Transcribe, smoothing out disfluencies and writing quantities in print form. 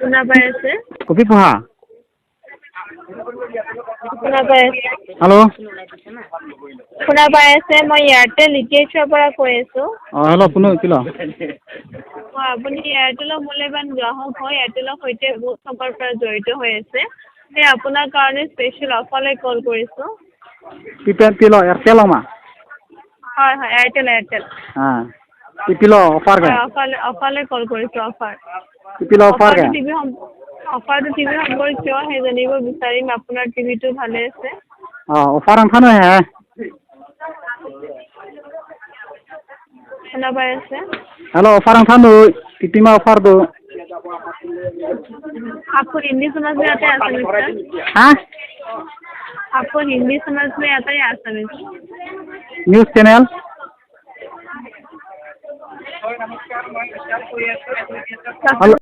শুনা পাই আছে? কপি পোহা। শুনা পাই আছে? হেল্ল'। শুনা পাই আছে? মই এয়াৰটেল ডিটিএইচৰ পৰা কৈ আছোঁ। অঁ, হেল্ল', কোনে কিলো? হয়, আপুনি এয়াৰটেলৰ মূল্যৱান গ্ৰাহক হয়। এয়াৰটেলৰ সৈতে বহুত সময়ৰ পৰা জড়িত হৈ আছে। সেই আপোনাৰ কাৰণে স্পেচিয়েল অফাৰলৈ কল কৰিছোঁ। পিল এয়াৰটেল মা? হয়, এয়াৰটেল, এয়াৰটেল। হ্যাঁ, পিপিল অফাৰ। হয়, অফাৰলৈ কল কৰিছোঁ, অফাৰ। People offer. অফাৰটো টিভি অফাৰটো টিভি সম্পৰ্কীয়, সেই জানিব বিচাৰিম। আপোনাৰ টিভিটো ভালে আছে? অঁ, অফাৰ আনখানো হে। শুনা পাই আছে? হেল্ল', অফাৰ আনখানো পিপিমা অফাৰ দো। आपको हिंदी समझ में आता है आसामी सर? हाँ। आपको हिंदी समझ में आता है आसामीज? News channel. Hello.